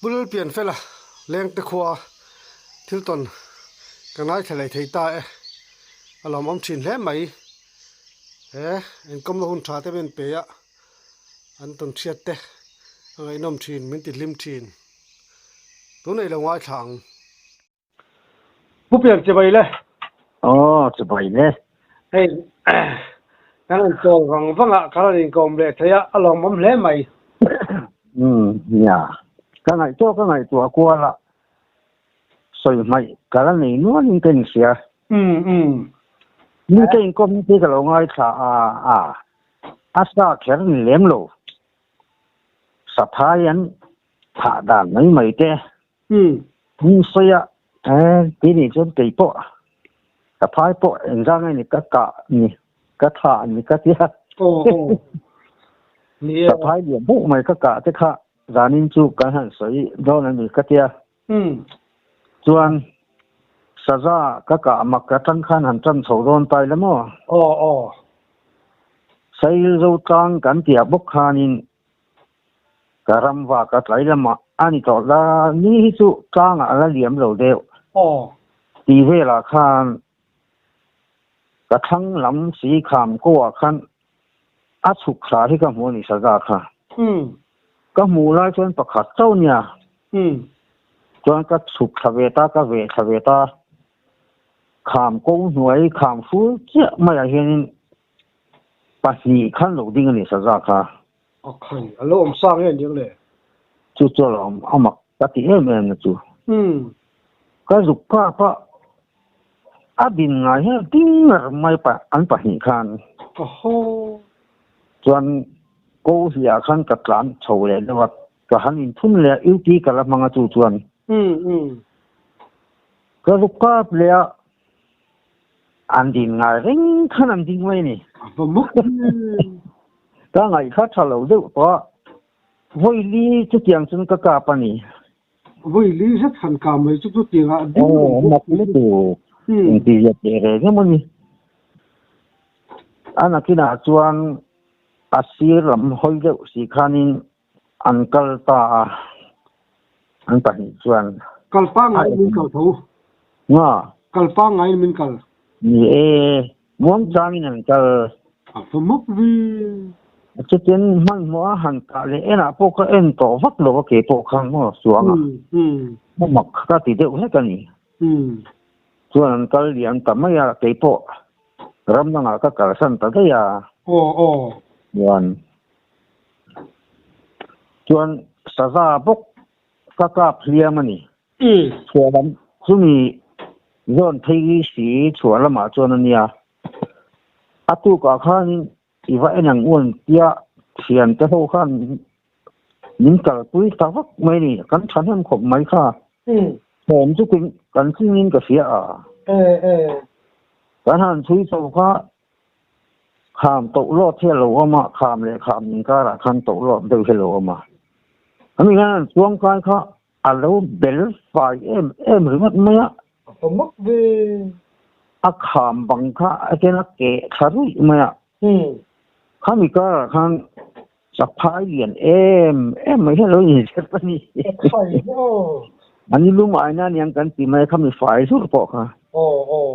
Pu Lalpianfela lengte khua thil tawn ka ngaithla leh thei ta e, a lawmawm thin hle mai. He inkawmna hun tha te min pe a, an tawn hriat te a ngaihnawm thin, min ti hlim thin. Tunah i lo ngaithla ang. Pu Pian chibai le. Aw chibai le. Hei kan han chawl vang vang a, kan han inkawm leh thei a, a lawmawm hle mai. Umm nia, ka ngaihtuah ka ngaihtuah kual a, sawi hmaih ka la nei nual in ka inhria. Umm umm. Mi ka inkawm hi ka lo ngaithla a, a a sa kher ni lem lo. Saphai an thah dan mai mai te. Hming sawi a, eh, ti nih chuan kei pawh ka phai pawh engzang nge ni ka kah ni, ka thah ni ka tia. Ka phai lian bawk mai ka kah te kha zanin chu kan han sawi dawn a ni ka tia. Chuan saza ka kah mak atang khan han tan chho dawn tai la maw? Sailzo tlang kan tia bawk khanin Ka ram vak a tlai lamah a ni tawh la, ni hi chu tlangah a la liam lo deuh. Tih velah khan ka thlang lam si kham kawhah khan a chhuk thla hi ka hmu a ni saza kha. Ka hmuh lai chuan pakhat chauh nia. Chuan ka chhuk thla ve ta, ka veh thla ve ta. Kham ko hnuai kham fur chiah maiah hianin Pahnih khan lo ding a ni saza kha. A khai, a lo awm sang em ang le? Chu chu a lo awm a mak ka ti em em na chu. Ka zuk kap a, a din ngai hian ding ngar mai pa an pahnih khan. Ahaw. Chuan ko hliah khan ka tlan chho leh deuh a, ka han inthun leh a, UT ka la hmang a chu chuan. Ka zuk kap leh a, An din ngai reng khan an ding mai a ni. A va mak em! Ka ngaih kha tha lo deuh tawh a, vawi li chutiang chuan ka kap a ni. Vawi li zet han kap mai chu chutiang ah a ding reng bawk. Aw, mak lutuk. Engtizia teh reng emaw ni. A nakinah chuan a sir lam hawi deuh si khanin an kal ta a, an pahnih chuan. Kal pangngai min kal tho. Nga. Kal pangngai min kal. Ni e, muangchangin an kal. A va mak ve. Chutin hmanhmawh a han kah leh enah pawh ka en tawh vak lo a ke pawh khan maw chuang a. A mak ka ti deuh hlek a ni. Chuan an kal liam ta mai a, kei pawh ram dangah ka kalsan ta daih a. Aw aw. Chuan Chuan saza bawk ka kap hliam a ni. Chhuah lam chumi zawn phei si chhuah lamah chuan a nia. A tukah khanin i va en ang u an tia thiante ho khan min kalpui ta vak mai a ni. Kan thahnem khawp mai kha. Thawm chu kan chingin ka hria a. Kan han chhui chho kha Kham toh lawt hi a lo awm a, kham leh kham inkarah khan toh lawt deuh hi a lo awm a. Ani hian an chuang kai kha a lo bel fai em em ringawt mai a. A fa mak ve. A kham bang kha a ken a keh thla ruih mai a. Khami karah khan saphai lian em em mai hi a lo inzep a ni. Saphai maw? Ani lum aina aniang kan ti mai a, khami fai hlur pawh kha. Aw aw.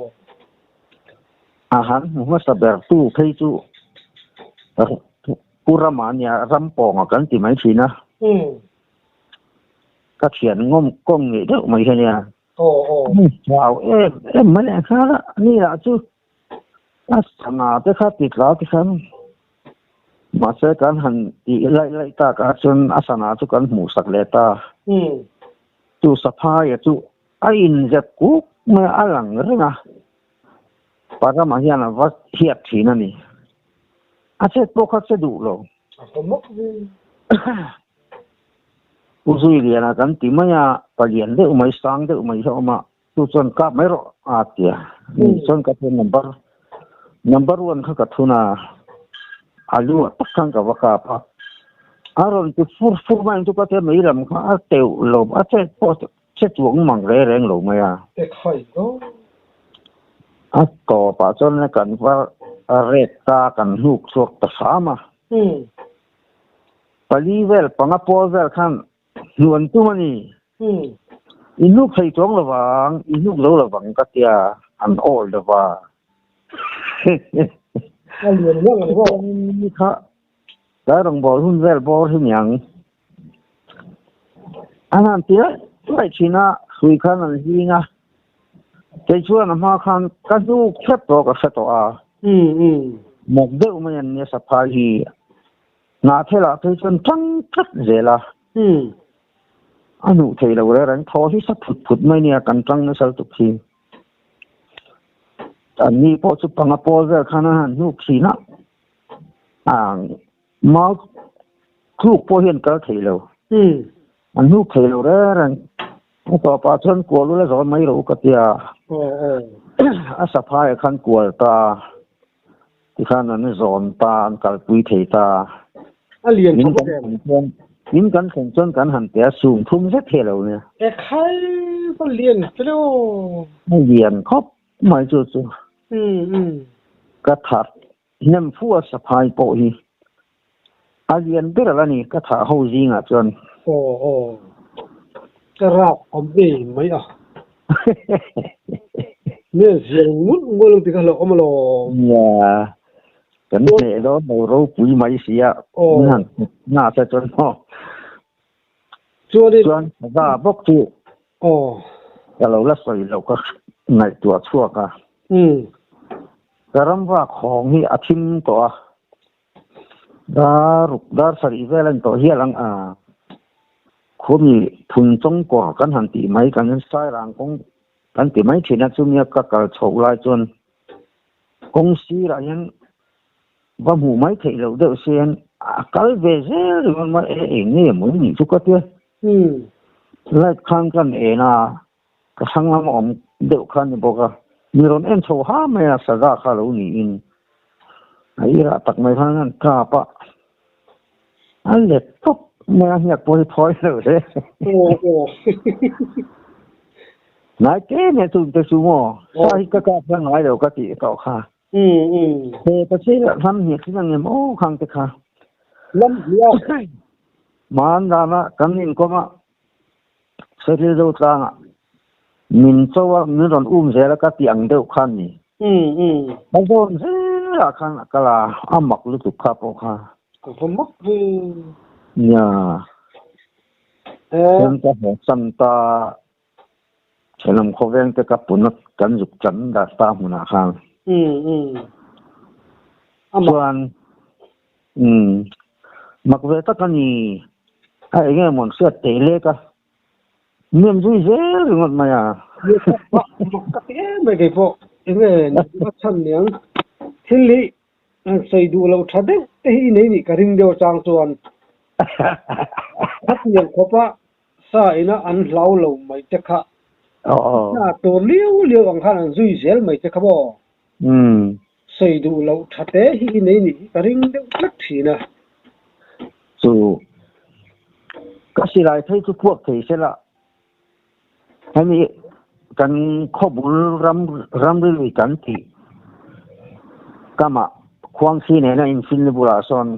A han hmu hmasa ber tu phei chu Pu Rama a nia, Rampawnga kan ti mai thin a. Ka thian ngawm kawm ngei deuh mai hi a nia. Hlau em em mai leh nghal a, ani lah chu a sangha te kha ti tla te khan mahse kan han tih laih laih takah chuan a sangha chu kan hmuh sak leh ta. Chu Saphaia chu A inzep kuk mai a lang reng a, Parama hian a va hiat thin a ni. A chet pawh kha che duh lo. A va mak ve. Pu Zuiliana kan ti mai a, palian deuh mai, sang deuh mai hi a awm a, chu chuan kap mai rawh a ti a. Ni chuan ka thun number, number one kha ka thun a, a lu ah tak khan ka va kap a. A rawn ti fur fur mai ang chu ka tia mei lam kha a teuh lo, a chet pawh Che chuang mang reng reng lo mai a. Ekhai lo. A tawpah chuan kan va rek ta kan hnuk chhuak ta hram a. Pali vel panga pawl vel khan Hnuh an tum a ni. I hnuk thei chuang lovang, i hnuk zo lovang ka tia, an awl deuh a. A lian ngang a ni maw? Ni kha tlai rawngbâwl hun vel bâwr hi niang. An han ti laih laih thin a, hrui khan an hling a. Kei chuan a hma khan ka hnuk hrep tawh ka hre tawh a. Mawk deuh mai an nia saphai hi. Hnahthelah phei chuan ṭang tlat zel a. A hnuh thei lo reng reng thaw hi sa phut phut mai nia kan ṭang nasa lutuk hi. Anni pawh chu panga pawl vel khan an han hnuk thin a. Mau tluk pawh hian kal thei lo. An hnuk thei lo reng reng. A tawpah chuan kual ula zawn mai rawh u ka tia. A saphaiah khan kual ta. Tikhan an zawn ta, an kalpui thei ta. A lian tha bawk em? Min kan thlen chuan kan han pe a, sum thum zet hi a lo nia. E khai va lian fel aw. A lian khawp mai chu chu. Ka thah hnem fu a saphai pawh hi. A lian ber a ni ka thah ho zingah chuan. Aw aw. Ka rap awm ngei mai a. Nge zial ngut ngut ang ti kha hlauh awm alawm. Nia. Kan hneh dawn lo ropui mai si a. Aw. Na se chuan maw. Chuanin. Chuan za bawk chu. Aw. Ka lo la sawi loh ka ngaihtuah chhuak a. Ka ramvak hawng hi a thim tawh a. Dar ruk dar sarih vel a ni tawh hial ang a, khumi phun chawng kawr kan han tih mai kan sairang kawng kan ti mai thin a, chumia ka kal chhoh lai chuan kawng sirah hian va hmuh mai theih loh deuh se hian a kal ve zel ringawt mai e eng nge maw i nih chu ka tia. Light khan kan en a, ka hrang lam a awm deuh kha a ni bawk a, mi rawn en chho ha mai a, saza kha lo niin a irah tak mai khan an kap a, a let tawp mai a, hniak pawh hi thawi lo hle. Ngai te nia chung te chu maw, sa hi ka kap kha ngai lo ka tih tawh kha. He ta che ram hniak hi ang em aw khang te kha. Lam hniak. Man dana kan inkawm a. Seril deuh tlangah min cho a, min rawn um zel a ka ti ang deuh khan ni. A zawn zelah khan a kal a, a mak lutuk kha pawh kha. Ka va mak ve. Nia. Chuan ka haw san ta, thenawm khawveng te ka pun a, kan zuk chan dar ta hmunah khan. Chuan Umm, mak ve tak a ni. A eng nge mawn hriat theih lek a, nem zui zel ringawt mai a. Mak ka ti em mai kei pawh, eng nge a chhan niang thil hi sawi duh loh tha deuh te hi i nei nih ka ring deuh atang chuan khatiang khawpa sa ina an hlau lo mai te kha sa tur liau liau ang khan an zui zel mai te kha maw. Sawi duh loh tha te hi i nei nih hi ka ring deuh tlat thin a. Chu ka silai phei chu puak thei se la, hemi kan khawbul ram ramri lui kan tih kamah khuangsi nena infinna bulah sawn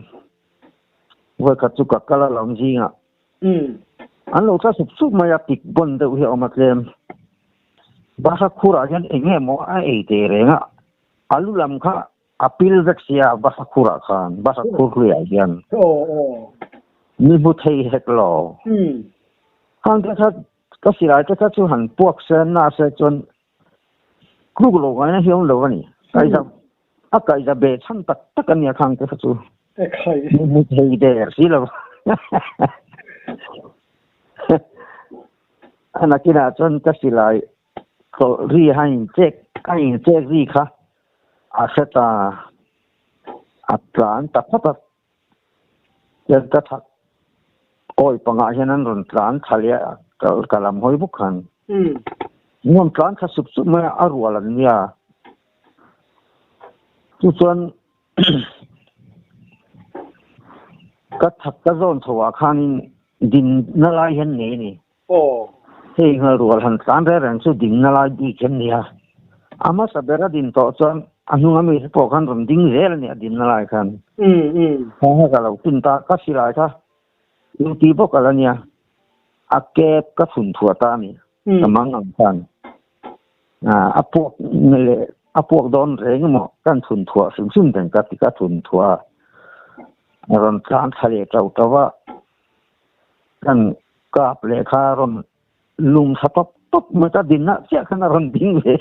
vawikhat chu ka kal a lawm zingah An lo tla sup sup mai a, pik bawn deuh hi a awm a tlem. Bahra khurah hian eng nge maw a ei teh reng a, a lu lam kha a pil vek sia bahra khurah khan, bahra khur hluiah hian. Mi hmu thei hek lo. Khang te kha ka silai te kha chu han puak se na se chuan tluk lo ngaina hi a awm lo a ni. Kaihza A kaihza be chhan tak tak a nia khang te kha chu. Mu thei der si lo. A nakinah chuan ka silai tawlh ri a in chek a in chek ri kha a hre ta a tlan ta phawt a. Chuan ka thak kawi pangah hian an rawn tlan thla leh a ka lam hawi bawk khan. Nuam tlan thla sup sup mai a, a rual an nia. Chu chuan ka thak ka zawn chho ah khanin dinna lai hian nei a ni. Hei nghal rual han tlan reng reng chu dinna lai bik hian ni a. A hmasa ber a din tawh chuan a hnunga mi te pawh khan rawn ding zel a ni a dinna lai khan. Kha ka lo tin ta, ka silai kha duty bawk a la nia. A kep ka thun thuah ta a ni. Ka mang ang khan a puak leh a puak dawn reng emaw kan thun thuah hrim hrim reng ka ti ka thun thuah a. A rawn tlan thla leh tauh tauh a, kan kap leh kha a rawn lung thla tawp tawp mai ka dinna chiah khan a rawn ding ve.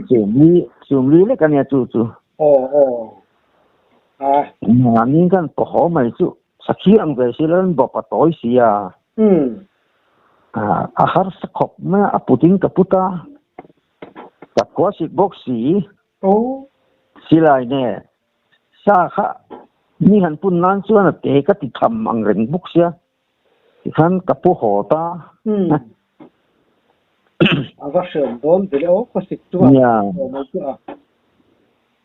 Chumli chumli lek a nia chu chu. Aw aw. A ning kan pawh mai chu. Sakhi ang ve si lo in bawp a tawi si a. A harsa khawp mai a, a put in ka put a. Ka khua sik bawk si. Silai nge sa kha mi han pun nan chuan a te ka ti tham ang reng bawk sia. Tikhan ka pu haw ta. A va hriam dawn ve le aw, khua sik chu a.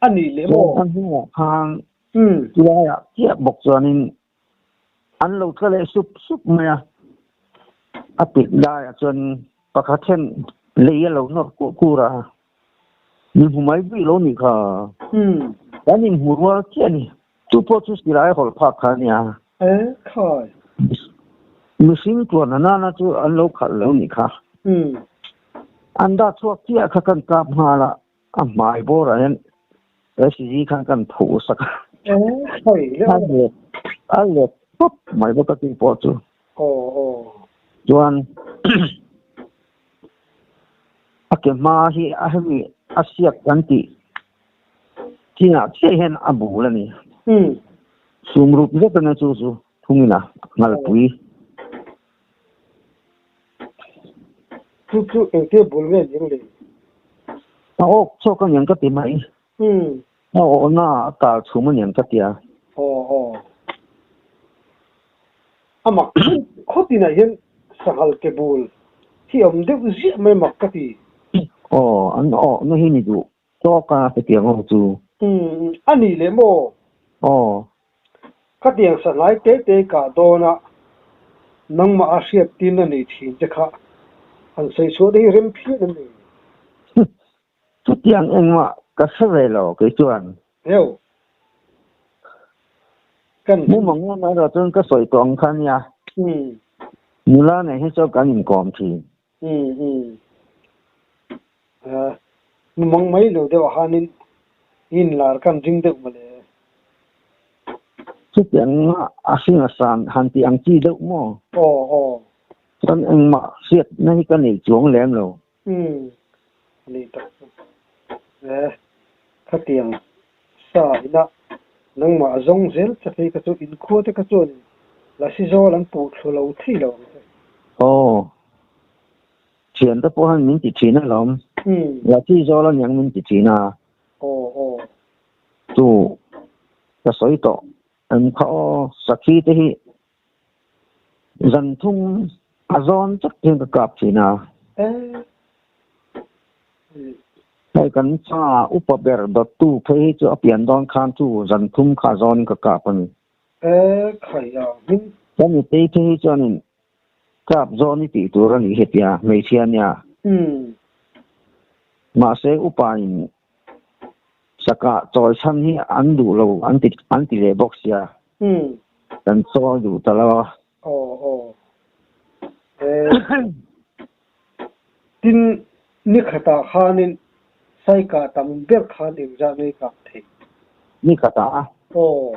A nih leh maw? Chuan a hnungah khan Chulaiah chiah bawk chuanin an lo tla leh sup sup mai a, a pit laiah chuan pakhat hian lei a lo nawr kuah kur a, min hmu mai bik lo nih kha. Kan inhmu rual chiah a ni. Chu pawh chu silai hawlh phak kha a nia. Mihring tuan a nana chu an lo khalh lo nih kha. An dah chhuak chiah kha kan kap nghal a. A hmai bawrah hian SG khan kan phuh sak a. A let a let tawp mai bawk a tih pawh chu. Chuan a ke hma hi a hemi a siak kan tih chinah chiah hian a bul a ni. Sumrup zet a nia chu chu thungin a ngalpui. Chu chu engtia bul nge ning le? A awk chawk a niang ka ti mai. A awhna a tal chhum a niang ka ti a. Aw aw. A mak khawt inah hian sanghal ke bul hi awm deuh ziah mai mak ka ti. Aw, an awhna hi ni duh tawk a hetiang ho chu. A nih leh maw? Aw. Khatiang sahnai te te kah dawn a, nangmah a hriat tin a nei thin che kha han sawi chhuah te hi rem phian em ni? Chutiang engmah ka hre ve lo kei chuan. Heu. Kan. Mumang lam erawh chuan ka sawi tawh ang kha nia. Nula nen hi chuan kan inkawm thin. Mumang mai lo deuh ah khanin inlar kan ring deuh mawle. Chutiang a hring a san han tih ang chi deuh maw? Aw aw. Chuan engmah hriatna hi ka nei chuang lem lo. Umm ani tak chu. E khatiang sa ina nangmah a zawng zel che phei kha chu inkhua te kha chuan lasi zawl an puh thlu lo thei lo ang che. Aw thian te pawh han min ti thin alawm. Lasi zawl aniang min ti thin a. Aw aw. Chu ka sawi tawh em kha aw sakhi te hi Zan thum a zawn chak hian ka kap thin a. Hei kan fa upa ber dawttu phei hi chu a pian dawn khan chu zan thum kha a zawnin ka kap a ni. Ka nutei phei hi chuanin kap zawn i tih tur a nih hetia hmeichhia nia. Mahse upa in Saka chawi chhan hi an duh lo an ti an ti leh bawk sia. Kan chawi duh ta lo a. Aw aw. Eh. Tin ni khatah khanin saikah tam ber khan engzah ngei kap thei? Ni khatah a? Aw.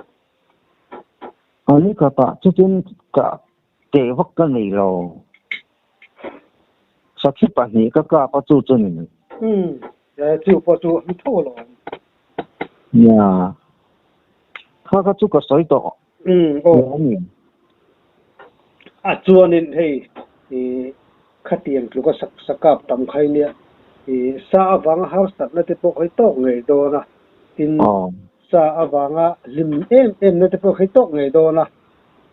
A ni khatah chutin ka teh vak ka nei lo. Sakhi pahnih ka kap a chu chunin. Umm. Chu pawh chu an tho alawm. Nia. Kha kha chu ka sawi tawh. Umm aw. A chuanin hei i khatiang tluka sak sakap tam kha nia i sa avanga harsatna te pawh kha i tawk ngei dawn a. Tin sa avanga hlim em em na te pawh kha i tawk ngei dawn a.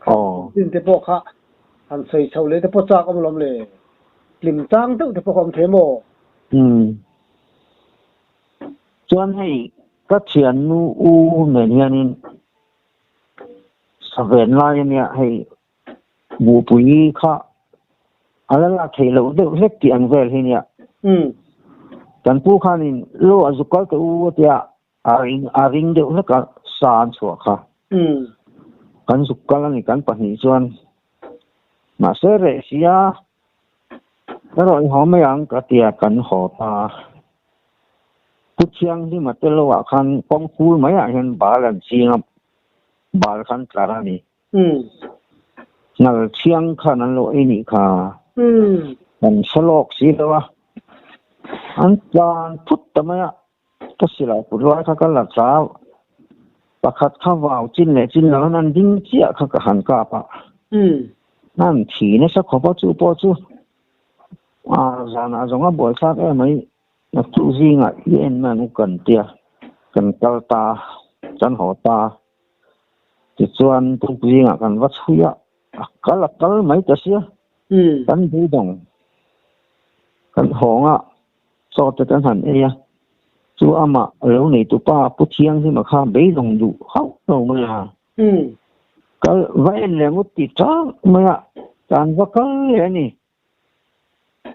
Kha tin te pawh kha han sawi chhoh leh te pawh chak awm lawm le. Hlim chang deuh te pawh kha awm thei maw? Umm. Chuan hei ka thiannu u nen hianin saven lai ania hei buhpui kha a la lak theih loh deuh hlek tih ang vel hi nia. Kan pu khanin lo a zuk kal teh u a tia a ring a ring deuh hlek a sa an chhuah kha. Kan zuk kal a ni kan pahnih chuan. Mahse reh sia ka rawn haw mai ang ka tia kan haw ta. Pu Thianghlima te lo ah khan kawng fur mai ah hian bal an ching a, bal khan tlar a ni. Ngal thiang khan an lo ei nih kha. An hre lawk si lo a, an tlan phut ta mai a. Ka silai put lai kha ka la tla pakhat kha vau chin leh chin lo an ding chiah kha ka han kap a. An thi nasa khawp a chu pawh chu a zanah zawng a buai thlak em mai naktuk zingah i en mai ang u kan tia kan kal ta kan haw ta tichuan tuk zingah kan va chhui a a kal a kal mai ta sia kan beidawng kan hawng a. Chaw te kan han ei a, chu amah lo neitupa Pu Thianghlima kha beidawng duh hauh lo mai a. Kal va en leh ngut ti chang mai a, kan va kal leh a ni.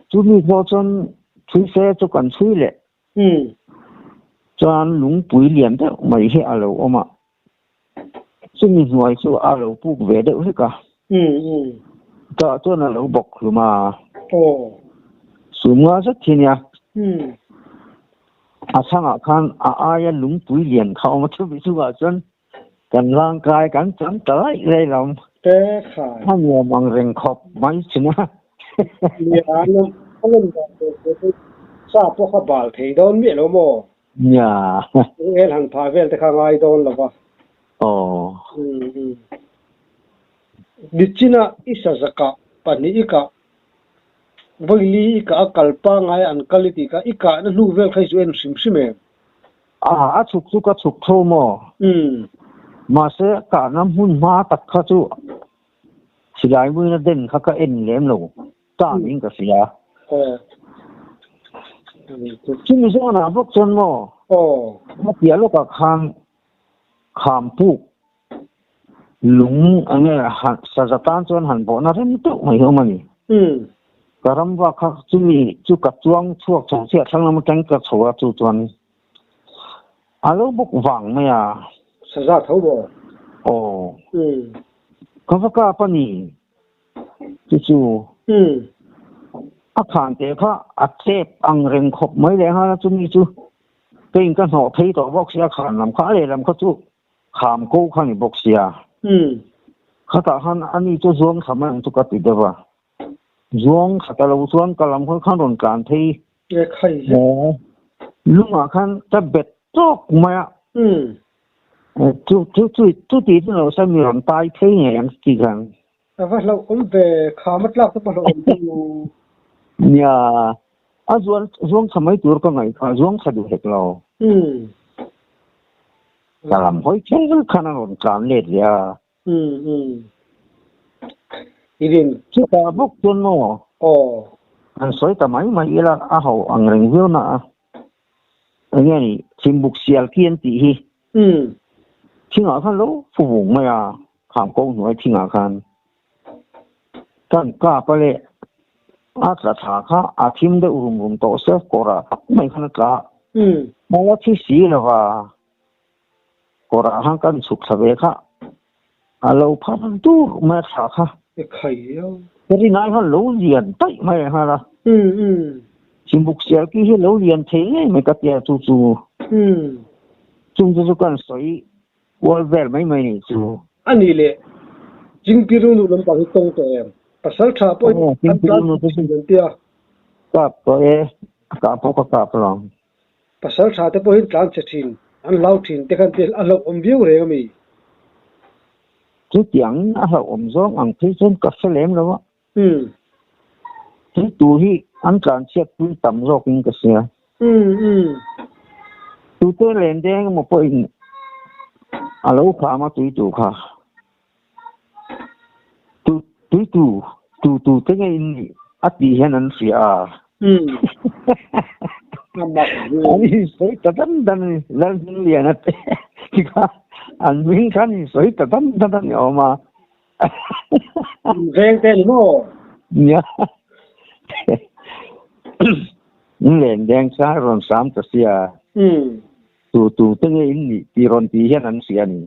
Chumi pawh chuan chhui se chu kan chhui leh. Chuan lungpui lian deuh mai hi a lo awm a, chumi hnuai chu a lo puk ve deuh hlek a. Chutah chuan a lo bawk hlum a. Sum nga zet hi nia. A chhangah khan a aia lungpui lian kha a awm a, chumi chungah chuan kan langkai kan chang ta laih laih lo. A nuam ang reng khawp mai thin a. Sa pawh kha bal thei dawn miah lo maw? Nia. Eng han phah vel te kha ngai dawn lo va. Aw. Nichina i sazakah pahnih i kah, vawili i kah a kal pangai an kal i tih kha i kahna hnu vel kha i zu en hrim hrim em? A, a chhuk chu ka chhuk tho maw? Mahse kahna hmun hma tak kha chu silai muina den kha ka en lem lo. Ta niin ka hria. Chumi zawnah bawk chuan maw a piah lawkah khan kham puk lung enge saza tan chuan han bawhna rem teuh mai hi awm a ni. Ka ram vak kha chumi chu ka chuang chhuak chho chiah thlang lam atang ka chho a chu chuan a lo bawk vang mai a. Saza tho maw? Aw. Ka va kap a ni. Chu chu a khan teh kha a chep ang reng khawp mai leh nghal a, chumi chu keiin ka hnawh phei tawh bawk sia, khan lam kha a lehlam kha chu kham ko kha ni bawk sia. Khatah khan ani chu zuang thla mai ang chu ka ti deuh a, zuang thla ta lo chuan ka lam khan khan rawn tlan phei lungah khan ka bet tawk mai a. Chu chu chu chuti chu lo sa mi rawn tai phei ngei ang ti khan. A va hlauhawm ve, kham a tlak te pawh hlauhawm deuh lo. Nia, a zuan zuang thla mai tur ka ngaih kha, zuang thla duh hek lo. Ka lam hawi kher khan a rawn tlan let leh a. Chutah bawk chuan maw? An sawi ta mai mai ila a ho ang reng viau na a. Eng nge ni Chimbuk sial khi an tih hi. Thingah khan lo fu vung mai a, kham ko hnuai thingah khan. Kan kap a leh a tla thla kha a thim deuh rum rum tawh se kawrah tak mai khan a tla. Hmai a thi si lo va, kawrah khan kan chhuk thla ve kha a lo phar dur mai a thla kha. Ka rinai khan lo lian taih mai a nghal a. Chimbuk sial ki hi lo lian thei ngei mai ka tia chu chu. Chung chu chu kan sawi kual vel mai mai nih chu. A nih leh Jingpiru nu lampang hi tawng tawh em? Pasal tha pawh hi an tlan thin an tia. Kap tawh e, a kah pawh ka kap lo. Pasal tha te pawhin tlan chhe thin, an hlau thin te khan te a hlauhawm viau reng a mi? Chutiang a hlauhawm zawng ang phei chuan ka hre lem lo a. Thil tur hi an tlan chhiat pui tam zawkin ka hria. Tute len deng emaw pawhin a lo kham a tui tur kha. Tu tui tu tu tu te nge in nih a tih hian an hria a. An insawi ta dan dan a ni. Lalhmingliana te tikha an hming kha an insawi ta dan dan a ni awm a. Veng te ni maw? Nia. Len deng kha rawn sam ta sia. Tu tu te nge in nih tih rawn tih hian an hria a ni.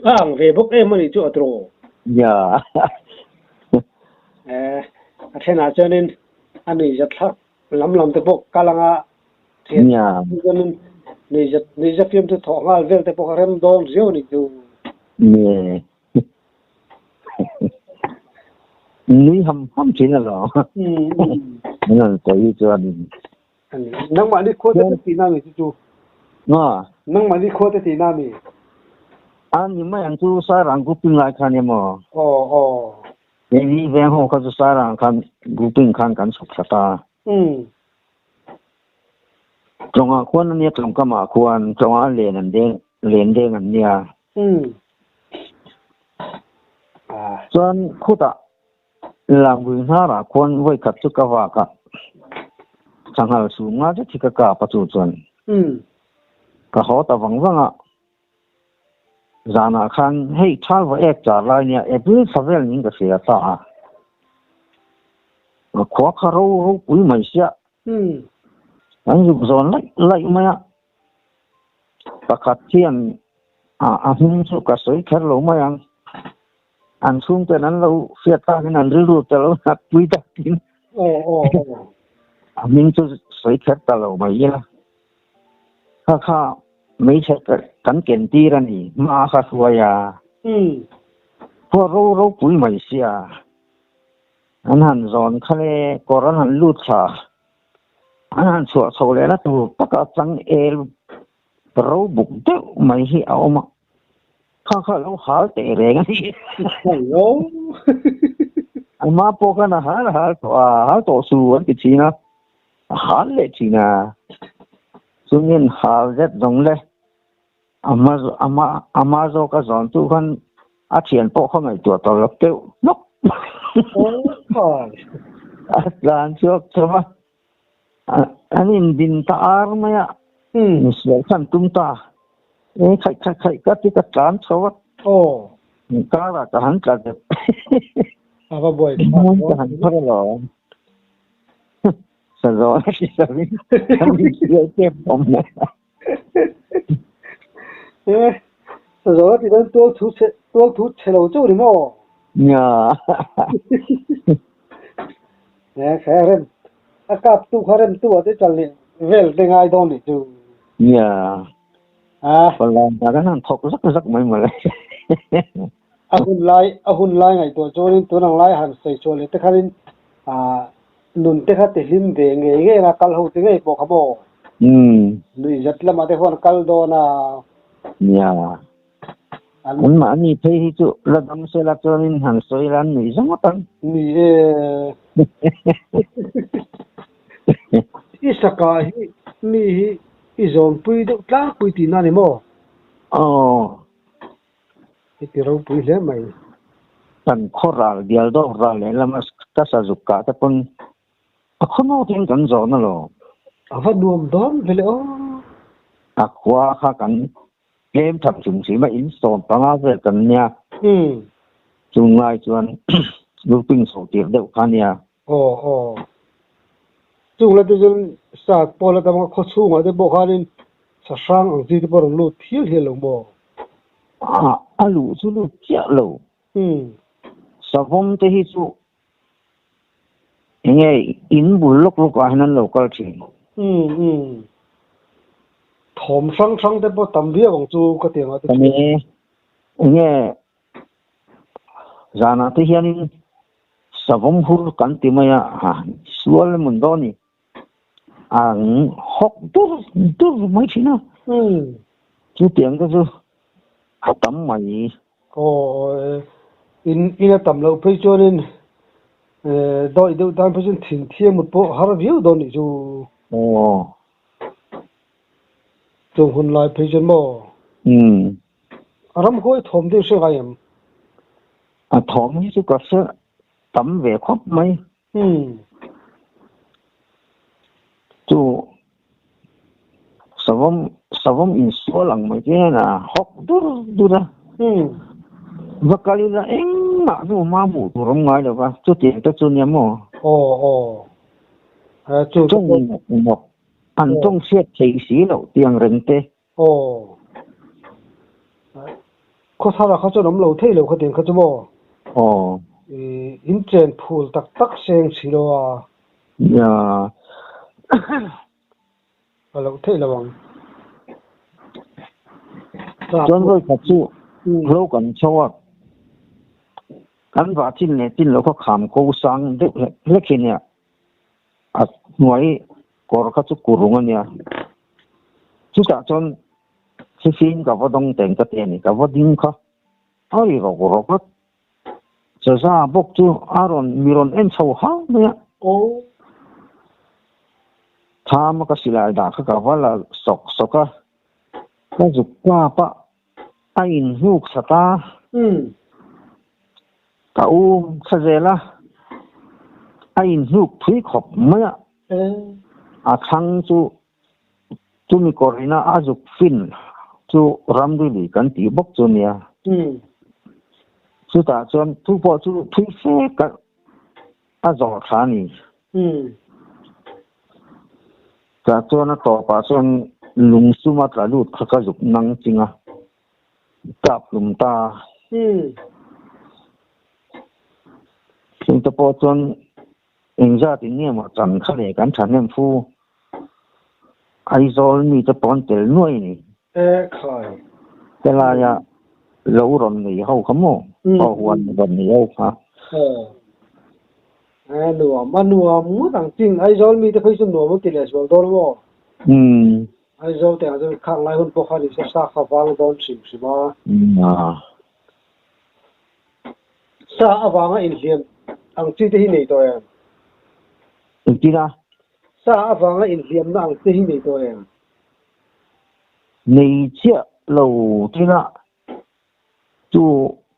A ang ve bawk em a nih chu a tiraw? Nia. Eh, a thenah chuanin a nuihzat thlak lam lam te pawh kal anga thian Nia. chuanin nuihzat nuihzat fiam chu thawh nghal vel te pawh kha rem dawn riau a nih chu. Nia. Nui ham ham thin alawm. An rawn sawi hi chuanin. Nangmahni khua te tihna mi chu chu. Nangmahni khua te tihna mi. A ni mai ang chu Sairang grouping lai khan emaw. Aw aw. Keini veng ho kha chu Sairang khan grouping khan kan chhuk thla ta. Tlawngah khuan a nia Tlawngkamah khuan Tlawngah len an deng len deng an nia. Chuan khutah Langbui hnarah khuan vawi khat chu ka vak a, sanghal sum nga zet hi ka kap a chu chuan ka haw ta vang vang a. Zanah khan hei thal va ek char lai nia April thla vel niin ka hria ta a, ka khua kha ro ropui mai sia an zuk zawn laih laih mai a, pakhat hian a hming chu ka sawi kher lo mai ang. An chhungten an lo hriat takin an rilru te lo hnat pui takin a hming chu sawi kher ta lo mai ila. Kha kha hmeichhe kan ken tir a ni, hma kha hruai a. Khua ro ropui mai sia. An han zawn kha le kawr an han lut thla. An han chhuah chho lehna tur taka changel ro buk deuh mai hi a awm a. Kha kha lo hal teh reng a ni. Hello. Ama pawh khan a hal hal tawh a, hal tawh su an ti thin a, a hal leh thin a. Chungin hal zet zawng le ama ama ama zawk a zawn chu khan a thian pawh kha ngaihtuah tawh lo deuh hnawk. A tlan chhuak chho a, An indin ta ar mai a, misual khan tum ta. E khaih khaih khaih ka ti ka tlan chho a. Aw. Car ah ka han tla deuh. A va buai thlak dawn. Ka han phar alawm. Sa zawn a ti lovin kan insial tep awm mai a. E sa zawn a ti dawn tual thu chhe tual thu chhe lo chauh ni maw? Nia. E kha rem a kap tu kha rem tu ah te chal leh vel te ngai dawn nih chu. Nia. A. Pawlai hna kan han thawk zak zak mai mawle. A hun lai a hun lai ngaihtuah chuanin tun ang lai han sawi chhuah leh te khanin ah Nun te kha ti hlim ve ngei ngei anga kal ho ti ngei pawh kha maw? Nuihzat lamah te huan kal dawn a. Nia. An mahni phei hi chu la dam se la chuanin han sawi la an nuih zawng ang. Ni e. I saka hi mi hi i zawnpui deuh tlangpui tihna a ni maw? Aw. I ti ropui hle mai. Kan khaw ral bial dawk ral leh lama ka sa zuk kah te pawn a khaw nawtin kan zawn alawm. A va nuam dawn ve le aw. A khua kha kan tlem tham chum chim a in 15 vel kan nia. Chung lai chuan grouping chho tir deuh kha nia. Aw aw. Chung la te chuan sat pawh la tam a khaw chhungah te pawh khanin sa hrang ang chi te pawh rawn lut hial hial lo maw? A a luh chu lut chiah lo. Savawm te hi chu enge in bul lawk lawk ah hian an lo kal thin. Thawm hrang hrang te pawh tam viau ang chu ka ti ang a te chu. Enge Zanah te hianin savawm hur kan ti mai a, ha sual emaw dawn ni ang hawk dur dur mai thin a. Chutiang te chu a tam mai. Aw in in a tam loh phei chuanin dawih deuh tan phei chuan thin thiam mut pawh har viau dawn nih chu. Aw. Chung hun lai phei chuan maw? A ram huai thawm deuh hre ngai em? A thawm hi chu ka hre tam ve khawp mai. Chu savawm savawm insual ang mai te hian a hawk dur dur a. Va kal ila engmah hnu hma hmuh tur awm ngai lo va, chutiang te chu nia maw? Aw aw. Chu Tawng nawk an tawng hriat thei si loh tiang reng te. Aw. Khawthar ah kha chuan awm lo thei lo khatiang kha chu maw? Aw. I in chen phul tak tak seng si lo a. Nia. A loh theih lo ang. Chuan vawi khat chu hlo kan chho a, kan vah chin leh chin lo kha kham ko sang deuh hlek hlek hi nia. A hnuai kawr kha chu kurung a nia. Chutah chuan thifim ka va dawng teng ka ti a ni, ka va ding kha a ri rawk rawk a. Chaza bawk chu a rawn mi rawn en chho hau mai a. Aw. Tham a ka silai dah kha ka va la sawk sawk a, ka zuk kap a, a inhnuk sat a. Ka um thla zel a, a inhnuk thui khawp mai a. A thlang chu chumi kawrina a zuk fin chu ramri lui kan tih bawk chu nia. Chutah chuan thu pawh chu thui fe ka a zawh tha a ni. Tah chuan a tawpah chuan lungsum a tla lut kha ka zuk nang ching a. Kap hlum ta. Chungte pawh chuan engzat in nge maw chan kha leh kan thahnem fu. Aizawl mite pawh an tel nuai a ni. E khai. Helaia lo rawn nei ho kha maw? Aw huan rawn nei ho kha. Aw. E nuam a nuam ngawt ang ching Aizawl mite phei chu nuam an ti leh zual dawn maw? Aizawl te ah chuan khak lai hun pawh kha ni se sa kha vang dawn hrim hrim a. Sa avanga inhliam ang chi te hi nei tawh em? Engtin a? Sa avanga inhliamna ang te hi nei tawh em? Nei chiah lo tin a, chu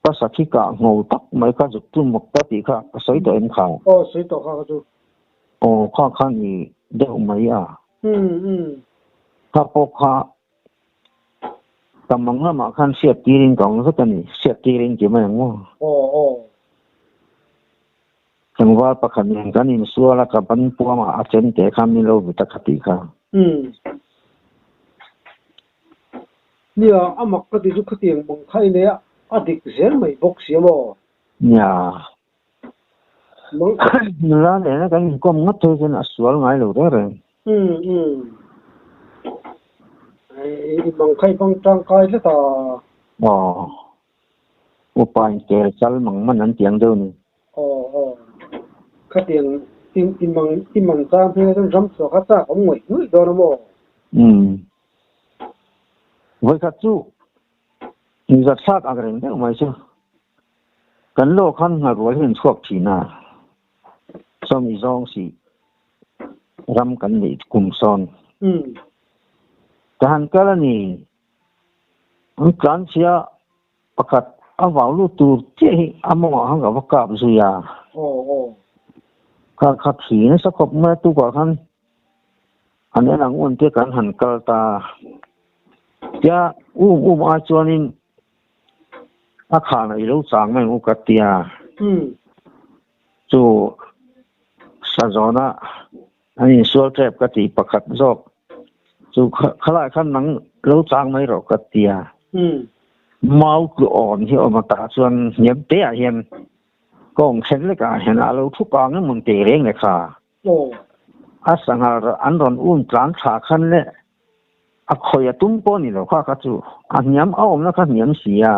ka sakhi kah ngho tak mai kha zuk tum bawk ta tih kha ka sawi tawh em kha? Aw sawi tawh kha ka chu. Aw kha kha ni deuh mai a. Kha pawh kha ka mang lamah khan hriat tirin ka awm vek a ni, hriat tirin ti mai ang maw? Aw aw. Tlangval pakhat nen kan insual a, ka ban puamah a chen teh kha min lo vit a ka tih kha. Nia, a mak ka ti chu khatiang mang kha i nei a, a dik zel mai bawk si a maw? Nia. Nula nena kan inkawm ngawt phei chuan a sual ngai lo reng reng. Umm. I mang kha i hmang tangkai tlat a. Aw. Upa in kel chal mang man an tiang deuh ni. Aw aw. Khatiang i mang i mang chang phei chuan ram chhuah kha chak awm ngawih ngawih dawn a maw? Umm. Vawikhat chu inzat thlak ang reng deuh mai chu kan law khan ngharual hi an chhuak thin a, sawmi zawng si ram kan neih kum sawn. Ka han kal a ni, an tlanchhia pakhat a vau lut tur chiah hi a mawngah khan ka va kap zui a. Kha kha thi nasa khawp mai a tukah khan An en ang un te kan han kal ta. Tia um um ai chuanin a khan a i lo chang mai ang u ka tia. Chu sazawna an insual tep ka tih pakhat zawk chu khalai khan nang lo chang mai rawh ka tia. Mau tlu awn hi awm a tah chuan hniam te ah hian kawng thlen lekah hian a lo thu kang emaw tih reng le kha. A sanghal an rawn um tlan thla khan le a khawi a tum pawh a ni lo kha kha chu a hniam a awmna kha hniam si a.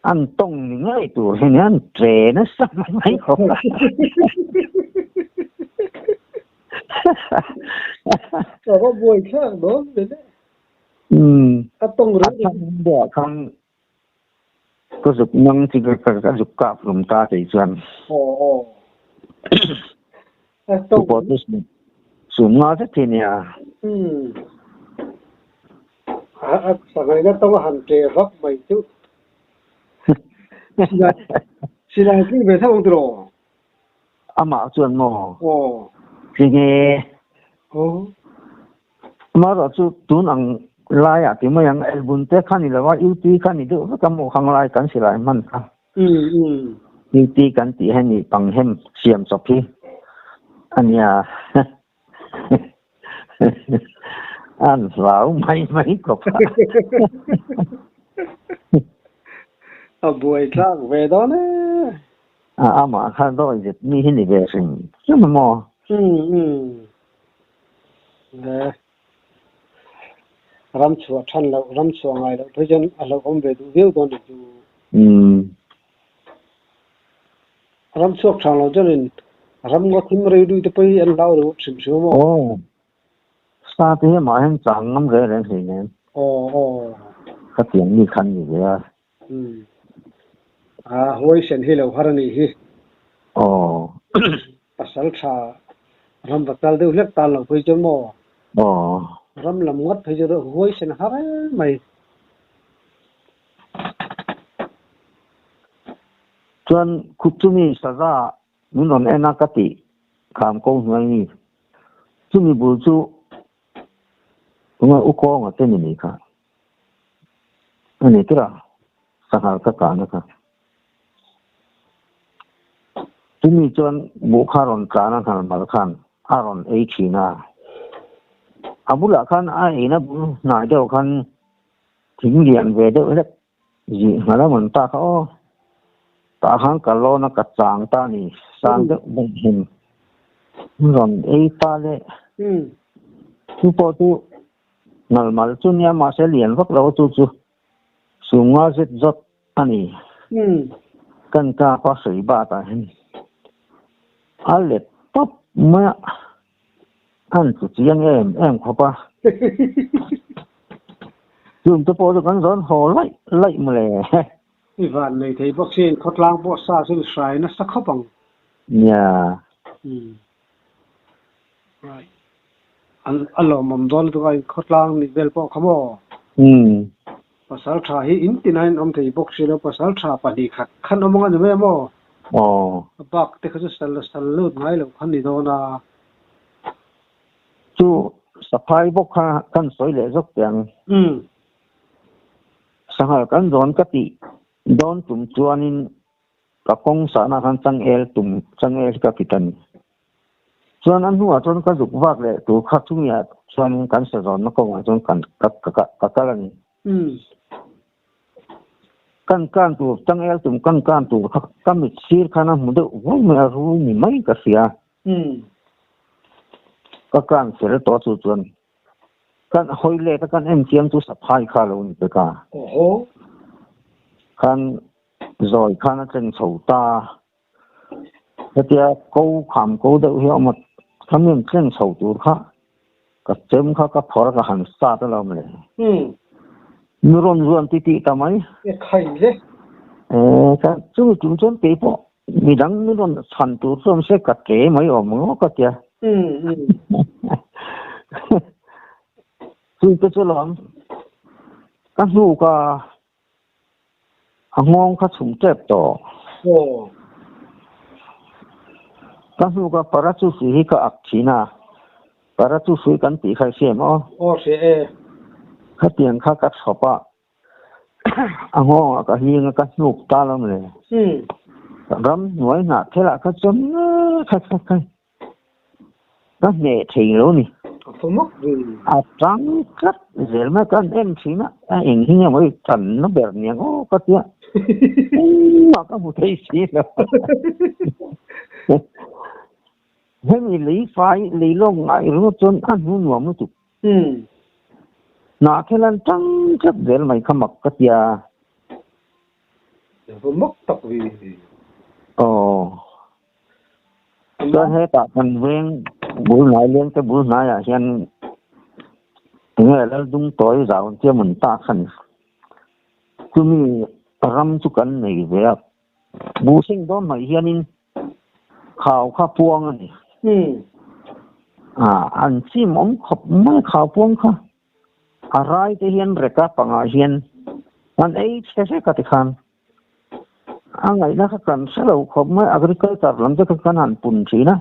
An tawng ni ngei tur hi an tre nasa mai mai khawp a. Ka va buai thlak dawn ve le. A tawng reng. A thang deuh khan Ka zuk nang chi ka ka zuk kap hlum ta tei chuan. Aw aw. Tu pawh chu sum nga zet hi nia. Umm. A sangaina tawng a han ṭe vak mai chu. Silai tling ve tho ang tiraw? Amah chuan maw? Aw. Tinge? Aw. Amaherawh chu tun ang laiah ti mai ang elbun te kha ni lo a, UT kha ni deuh vek a maw khang lai kan silai hman kha. UT kan tih hi ni pang hem siam chawp hi a nia. An hlau mai mai khawp a. A buai tlak ve dawn e. A amah kha dawi zet mi hi ni ve hrim hrim a maw? Umm umm. Le. Ram chhuah than loh, ram chhuah ngai loh phei chuan a hlauhawm ve duh viau dawn ni chu. Umm. Ram chhuak thang lo chuanin ram ngaw thim rei lui te pawh hi an hlau ringawt hrim hrim a maw? Aw. Sa te hi amah hian chang ngam reng reng hleinem. Aw aw. Khatiang mi khan ni ve a. Umm. A huaisen hi lo har a nih hi. Aw. Pasal tha ram va kal deuh hlek tan lo phei chuan maw? Aw. Ram lam ngawt phei chu huaisen har em mai. Chuan khup chumi saza min rawn en a ka tih kham ko hnuai ni. Chumi bul chu tunge u kawnga te ni mai kha. A ni tura sanghal ka kahna kha. Chumi chuan buh kha rawn tlan a hnal mal khan a rawn ei thin a. A bulah khan a eina bul hnai deuh khan thing lian ve deuh hlek zih nghal a man ta kha aw. Tah khan ka lawn a ka chang ta a ni sang deuh bawk hin rawn ei ta le. Chu pawh chu Ngal mal chu nia mahse lian vak lo chu chu sum nga zet zawt a ni. Kan kap a hrei bat ah hian a let tawp mai a, an chu chiang em em khawp a. Chung te pawh chu kan zawn haw laih laih mawle. I van nei thei bawk sin khawtlang pawh sa chu hrai nasa khawp ang. Nia. Right. An a lawmawm dawn lutuk a inkhawtlang nih vel pawh kha maw? Umm. Pasal tha hi in tina in awm thei bawk si lo, pasal tha pahnih khat khan awm ang a ni mai a maw? Aw. A bak te kha chu sal sal lut ngai lo khan ni dawn a. Chu saphai bawk kha kan sawi leh zawk teh ang. Umm. Sanghal kan zawn ka tih dawn tum chuanin Ka kawng sahna khan changel tum changel hi ka kit a ni. Chuan a hnuah chuan ka zuk vak leh tur kha chungiah chuan kan sa zawnna kawngah chuan kan ka ka kal a ni. Kan kan tur changel tum kan kan tur kha ka mit sir khan a hmu deuh vuai mai a ru ni mai ka hria. Ka kan fel tawh chu chuan kan hawi let a kan en chiang chu saphai kha lo ni pek a. Khan Zawi khan a tleng chho ta. Hetia ko kham ko deuh hi a awm a, khami an tleng chho tur kha ka chem kha ka phawrh a ka han start a lo mawle. Mi rawn zuan ti tih ta mai. E khai le. E ka chumi tum chuan kei pawh midang mi rawn chhan tur chu awm se ka tle mai awm ang ka tia. Chu te chu lawm ka hnuk a. A nghawng kha chhum tep tawh. Aw. Ka hnuk a para chu sui hi ka ak thin a, para chu sui kan tih kha i hria em aw? Aw hria e. Khatiang kha ka chhawp a, a nghawngah ka hling a ka hnuk ta lo mawle. Ram hnuai hnah thelah kha chuan kha kha kha. Ka hneh thei lo ni. A fawmawk ve. A tang tlat zel mai ka han en thin a, a eng hi nge maw i tanna ber niang aw ka tia. Engmah ka hmu thei si lo. Hemi lei fai lei lawk ngai ringawt chuan a hnu nuam lutuk. Hnah thel an tang tlat zel mai kha mak ka tia. A fawmawk tak ve. Aw. Chuan hetah kan veng bul hnai leng te bul hnaiah hian enge Laldung tawi zau ang chiah mun ta kha ni. Chumi ram chu kan nei ve a, buhseng dawn hnaih hianin khau kha puang a ni. An chim awm khawp mai khau puang kha. A rai te hian reka pangah hian an ei chhe hlek a tikhan. A ngaihna kha kan hre lo khawp mai, agriculture lam te kha kan han pun thin a,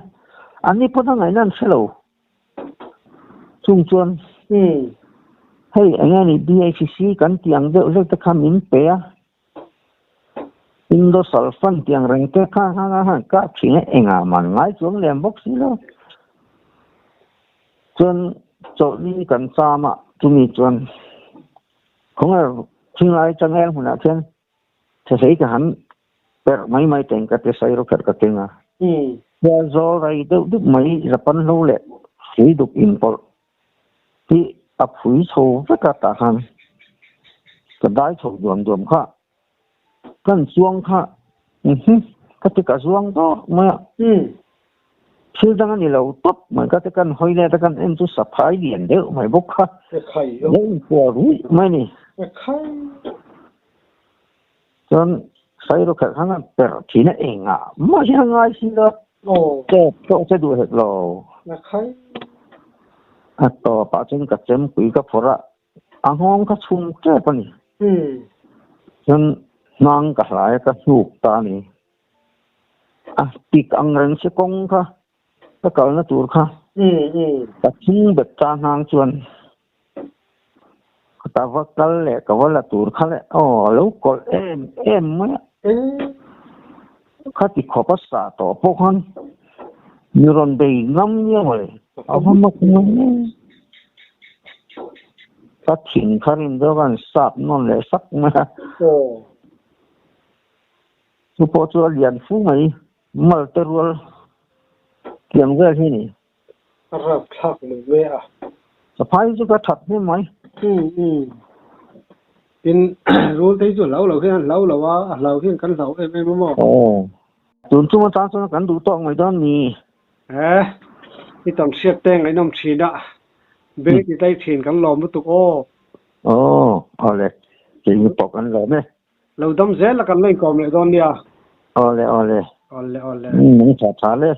an ni pawn a ngaihna an hre lo. Chung chuan hei eng nge ni BHC kan tih ang deuh hlek te kha min pe a, Indosulfan tih ang reng te kha a han kap thin a, engah man ngai chuang lem bawk si lo. Chuan chawlhni kan cham a, chumi chuan khawnge thinglai changel hmunah khian. Thehlei ka han perh mai mai teng ka ti sairo kher ka keng a. Khua zawl rei deuh dup mai Japan hlo leh hrui dup inpawlh hi a phui chho vek a tah khan ka dai chho duam duam kha. Kan chuang kha ka ti ka zuang dawr mai a. Thil dang a ni lo tawp mai ka ti kan hawi let a kan en chu saphai lian deuh mai bawk kha. Lo inpuah ruih mai a ni. Chuan sairo kherh khan a perh thin a engah mah hian a ngai si lo. Tawp tawh che duh hek lo. A tawpah chuan ka chempui ka phawrh a, a nghawng kha chhum tep a ni. Chuan hnang ka hlai a ka hnuk ta a ni. A tik ang reng si kawng kha ka kalna tur kha ka thing bet ta hnang chuan ka va kal leh ka va la tur kha leh aw a lo kawlh em em mai a. Khati khawp a sa tawh pawh khan mi rawn bei ngam nia mawle a va mak mai e. Ka thin kha rin deuh khan sap nawn leh sak mai a. Chu pawh chu a lian fu mai malte rual tiang vel hi a ni. A rap thlak mai mai a. Saphai chu ka that hnem mai. Umm umm. Tin rul te hi chu hlau lo hian hlau lo a, a hlau hian kan hlau em em a maw? Aw. Tun chung atang chuan kan duh tawk mai dawn ni. He, i tam hriat te ngaihnawm thin a, beng ti tlai thin kan lawm lutuk aw. Aw, awle, keini pawh kan lawm e. Lo dam zel a kan la inkawm leh dawn nia. Awle, awle. Awle, awle. Nung tha tha le.